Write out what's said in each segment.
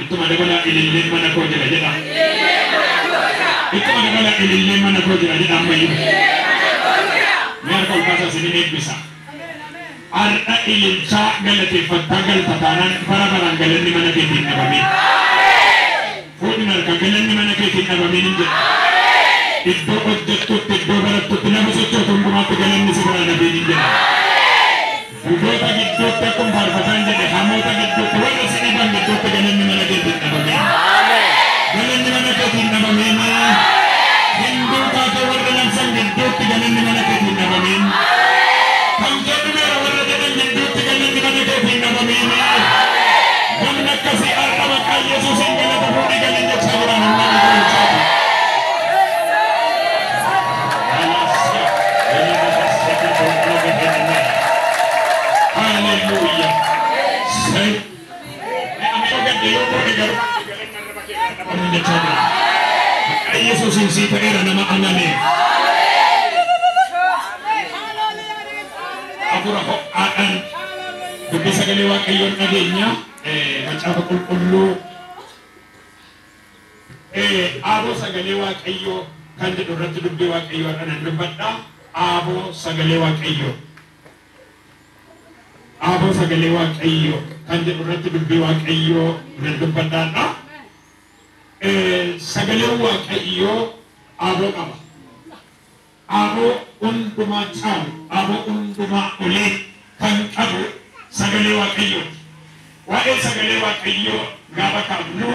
Ittuma dabalaa ililleen mana koo jira jedha. Ittuma dabalaa ililleen mana koo jira jedha ammayyuu. Mee harka ol kaasaa isinin eebbisa. Har'a ililchaa galateeffattaa galta taanaan bara baraan galanni mana keetiin dhabamee. Fuudhin harka galanni mana keetiin dhabamee hin jedha. Iddoo hojjettutti, iddoo barattutti, nama sochootu hundumaatti galanni si biraa dhabee hin jedha. Budoota gidduutti akkuma faarfataan jedhe hamoota gidduutti warra si dhiban gidduutti galanni mana keetiin dhabamee. Galanni mana keetiin dhabamee. Hinduu taate warra lamsan gidduutti galanni mana keetiin dhabamee. Kan jedhumeera warra jedhan gidduutti galanni mana keetiin dhabamee. Namni akkasii har'a maqaa Yesuusiin galata fuudhee galin jechaa jiraan ammaa ni ta'u. Hallelujah. Say. Yesuusin sii ta'eera nama amane. Afura ho'aadhaan dubbii sagalee Waaqayyoon dhageenya macaafa qulqulluu aaboo sagalee Waaqayyoo kan jedhu irratti dubbii Waaqayyoo irra dubbadha. Aaboo sagalee Waaqayyoo. Aaboo sagalee Waaqayyoo kan jedhu irratti dubbii Waaqayyoo nan dubbadhaadha. Sagaleen Waaqayyoo aaboo qaba. Aaboo hundumaa caalu, aaboo hundumaa olee kan qabu sagalee Waaqayyooti. Waa'ee sagalee Waaqayyoo gaafa kaafnu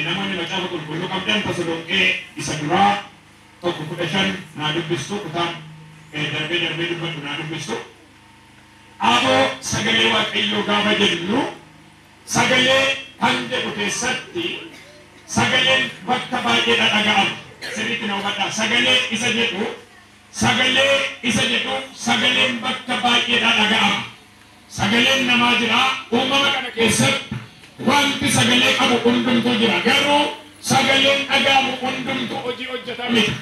namoonni macaafa qulqulluu qabdan Tasalonqee isa duraa 1:15 naa dubbistu kutaan darbee darbee dubbadhu naa dubbistu. Aaboo sagalee Waaqayyoo gaafa jennu sagalee kan jedhu keessatti sagaleen bakka baay'eedha dhaga'ama. Sirriitti na hubadhaa. Sagalee isa jedhu sagalee isa jedhu sagaleen bakka baay'eedha dhaga'ama. Sagaleen namaa jira. Uumama kana keessatti wanti sagalee qabu hundumtuu jira. Garuu sagaleen dhaga'amu hundumtuu hojii hojjeta miti.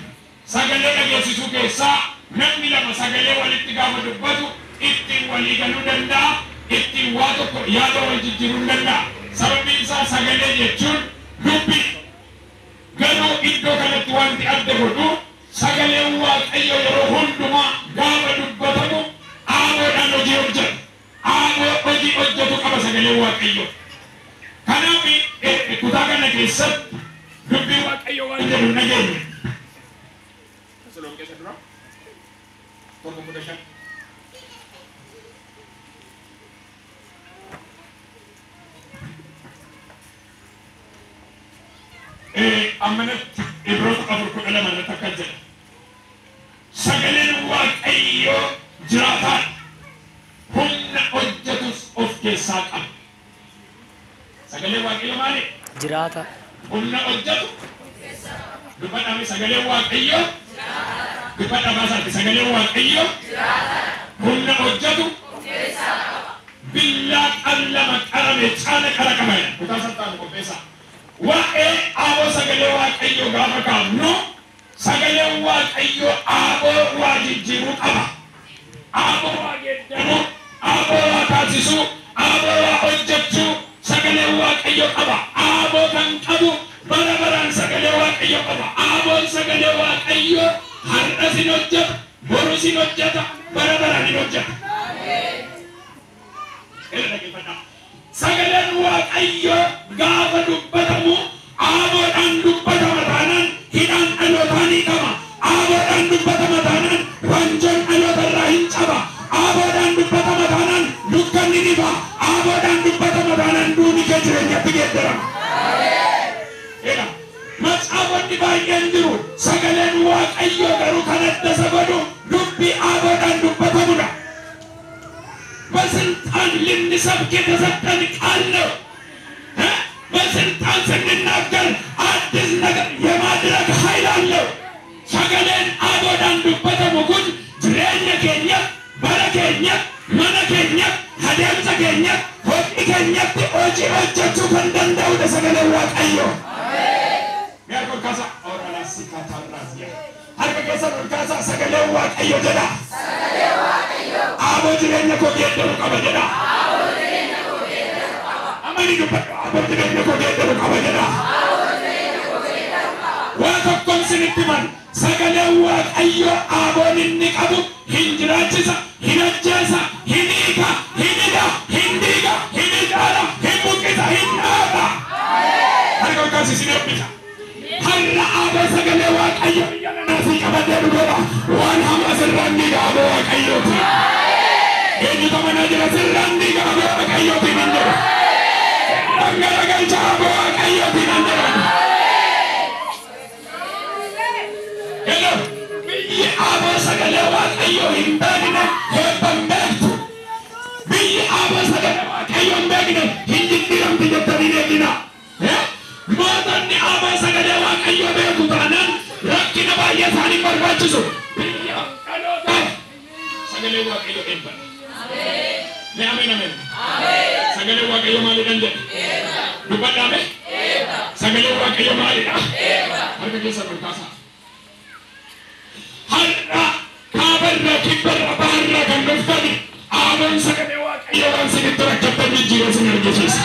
Sagalee dhageessisuu keessaa namni lama sagalee walitti gaafa dubbatu ittiin walii galuu danda'a, ittiin waa tokko yaada wal jijjiiruu danda'a. Sababni isaa sagalee jechuun dubbii. Garuu iddoo kanatti wanti adda godhu sagaleen Waaqayyo yeroo hundumaa gaafa dubbatamu aaboodhaan hojii hojjeta. Aaboo hojii hojjetu qaba sagaleen Waaqayyo. Kanaaf kutaa kana keessatti dubbii Waaqayyo waan jedhu hin dhageenye. Tasalonqee isa duraa 1:15. Ammanatti Ibroota 4:12 irratti akkas jedha. Sagaleen Waaqayyoo jiraataadha. Humna hojjetus of keessaa qaba. Sagaleen Waaqayyoo maali? Jiraata. Humna hojjetu dubbadhaame sagaleen Waaqayyoo dubbadhaa baasaatti sagaleen Waaqayyoo humna hojjetu billaa qallama qarame caala qara qaba jedha. Kutaa salphaan qopheessaa. Waa'ee aaboo sagalee Waaqayyoo gaafa kaafnu sagaleen Waaqayyoo aaboo waa jijjiiruu qaba. Aaboo waa geeddaruu, aaboo waa taasisuu, aaboo waa hojjechuu sagaleen Waaqayyoo qaba. Aaboo kan qabu bara baraan sagalee Waaqayyoo qaba. Aaboon sagalee Waaqayyoo har'as hin hojjeta, borus hin hojjeta, bara baraan hin hojjeta. Sagaleen Waaqayyoo gaafa dubbatamu aaboodhaan dubbatama taanaan hidhaan dhalootaa ni qaba. Aaboodhaan dubbatama taanaan wanjoon dhaloota irraa hin caba. Aaboodhaan dubbatama taanaan dukkanni ni ba'a. Aaboodhaan dubbatama taanaan duuni kee jireenyatti geeddarama. Macaafonni baay'een jiru. Sagaleen Waaqayyoo garuu kan adda isa godhu dubbii aaboodhaan dubbatamudha. በስልጣን ልንሰብክ የተሰጠን ቃል ነው። በስልጣን ስንናገር አዲስ ነገር የማድረግ ኃይል አለው። Sagaleen aaboodhaan dubbatamu kun jireenya keenya, bara keenya, mana keenya, adeemsa keenya, hojii keenyatti hojii hojjechuu kan danda'udha sagaleen Waaqayyoo. Mee harka ol kaasaa. Harka keessan ol kaasaa sagaleen Waaqayyoo jedha. Aaboo jireenya koo geeddaruu qaba jedha. Amani dubbadhu. Aboo jireenya koo geeddaru qaba jedha. Waa tokkoon isinitti himan, sagaleen Waaqayyoo aaboon inni qabu hin jiraachisa, hin ajjeesa, hin hiika, hin hidha, hin diiga, hin ijaara, hin buqqisa, hin dhaaba. Harka ol kaasi, isin eebbisa. Har'a aaboo sagalee Waaqayyoo biyya nanaasii qabadhee dhufeera. Waan hamaa sirraan diiga aaboo Waaqayyooti. Eenyutu amanaa jira? Sirraan diiga aaboo Waaqayyootiin hin jedhu. Sirraan garagalcha aaboo Waaqayyootiin hin jedhan. Hello. Biyyi aaboo sagalee Waaqayyoo hin beekne eebba hin beektu. Biyyi aaboo sagalee Waaqayyoo hin beekne hin jijjiiramti jettanii beekina. Mootonni aaboo sagalee Waaqayyoo beeku taanaan rakkina baay'ee isaanii barbaachisu. Biyya dhalootaaf sagalee Waaqayyoo eebban. Mee ameen ameen. Sagalee Waaqayyoo maalidhaan jedhe? Dubbadhaame? Sagalee Waaqayyoo maalidha? Harka keessan ol kaasaa. Har'a kaabarra, kibbarra, baharra kan dhuftani aaboon sagalee Waaqayyoo waan isinitti rakkattan jijjiiree isin argisiisa.